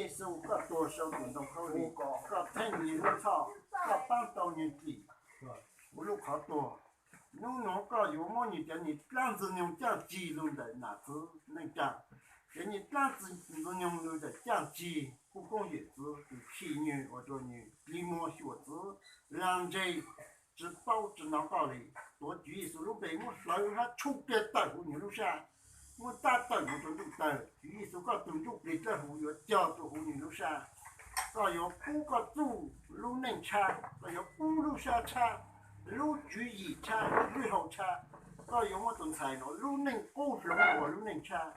Yexus, koj tuag saum tus ntoo khaub lig, koj theej nws lub txhoj, koj pab tau nws dim kuv lub qhov tuag. Hnub no koj yuav muab nws cov niag dlaab Ntxwg Nyoog caaj cig lug ntawm nam txwv neej tsaa, cov niag dlaab Ntxwg Nyoog lug ntawm caaj cig kuj koob yawm txwv, tug chim nws ua rua nws dlig muag xyuam txwv, lag ntseg, tsi paub tsi nov koj le. Tuav Tswv Yexus lub npe muab hlawv hab tshuj kiag tawm huv nws lub sab, muab tab tawm moog rua ntuj tawg. Tswv Yexus, koj tug Ntsuj Plig Dlawb Huv yuav cog rua huv nws lub sab. Koj yuav pub koj txuj lub neej tshab, koj yuav pub lub sab tshab, lub tswv yim tshab, lub hau tshab. Koj yuav muab tus ntxhais no lub neej qub hloov ua lub neej tshab.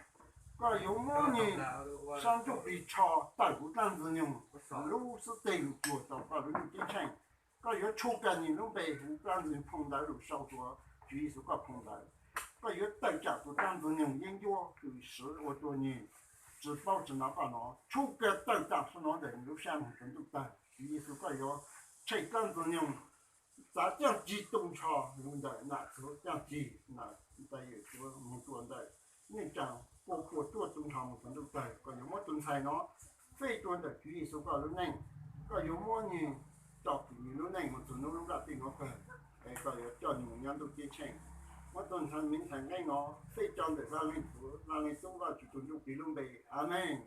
Koj yuav muab nws sab ntsuj plig tsho tawm huv dlaab Ntxwg Nyoog lub xub teg lug tsuag tau koj lub ntuj ceeb tsheej. Koj yuav tshuj kiag nws lub npe huv dlaab Ntxwg Nyoog phoo ntawv lug sau tuav Tswv Yexus koj phoo ntawv. Koj yuav tawm tsaam tus dlaab Ntxwg Nyoog yeeb ncuab kws swv ua rua nws tsi paub tsi nov koj no, tshuj kiag tawm tsaam sab no ntawm nws lub sab moog rua ntuj tawg. Tswv Yexus, koj yuav tsheej dlaab Ntxwg Nyoog txav caaj cig tu nrho lug ntawm nam txwv caaj cig, nam ntawd yawm txwv moog rua ntawm neej tsaa, puaj puaj ruaj tu nrho moog rua ntuj tawg. Koj yuav muab tus ntxhais no fij rua ntawm Tswv Yexus koj lub neej. Koj yuav muab nws tso kws nws lub neej moog txug nub lub nplaj teb nuav kawg, es koj yuav coj nws moog nyob ntuj ceeb tsheej. Muab tus ntxhais, me ntxhais nqeeb no fij rua ntawm Vaaj Leej Txwv, Vaaj Leej Tub, Vaajtswv tus Ntsuj Plig lub npe. Amees.